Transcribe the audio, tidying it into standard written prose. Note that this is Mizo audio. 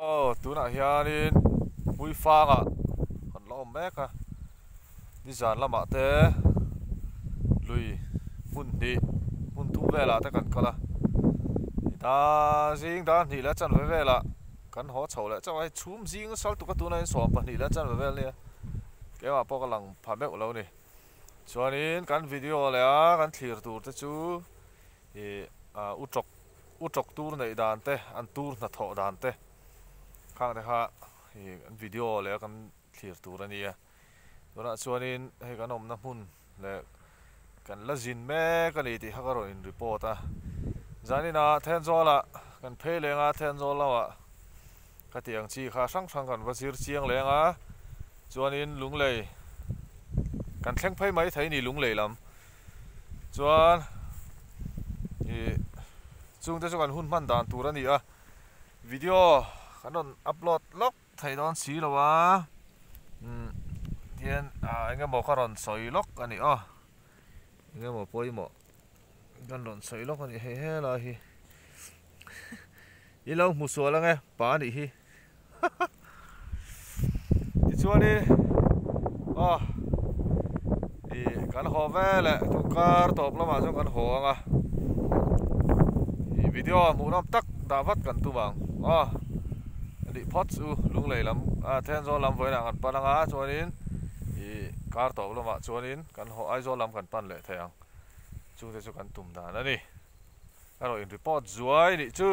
Aw tunah hianin Hmuifangah kan la awm mek a, nizan lamah te lui hmun hnih hmun thum velah te kan kal a, dah zing dar hnih leh chanve velah kan haw chho leh chauh a, hei chhum zing sal tuk a tunah hian 12 leh chanve vel nia keimah pawh ka lang pha meuh lo ni. Chuanin kan video leh a kan thlir tur te chu ih u tawk U tawk tur neih dan te, an tur hnathawh dan te khang te kha ih an video leh a kan thlir tur a nia. Tunah chuanin hei kan awmna hmun leh kan la zin mek a ni tih kha ka rawn in report a. Zaninah Thenzawl-ah kan phei leng a, Thenzawl lamah ka tih ang chi kha hrang hrang kan va zir chiang leng a. Chuanin Lunglei kan thleng phei mai thei a ni Lunglei lam. Chuan ih chungte chu kan hun hman dan tur a ni a, video kan rawn upload lawk thei dawn si lo a, umm tihian ah eng emaw ka rawn sawi lawk a ni aw, eng emaw pawimawh kan rawn sawi lawk a ni hei helai hi i lo hmu sual ang e pa a nih hi. Tichuanin aw ih kan haw veleh tukar tawp lamah chuan kan haw ang a ih video hmuh nawm tak dah vat kan tum ang aw nih phawt chu lunglei lam ah Thenzawl lam vawiinah kan pan ang a chuanin ih kar tawp lamah chuanin kan haw Aizawl lam kan pan leh thei ang chungte chu kan tum dan a ni erawh in report zuai nih chu.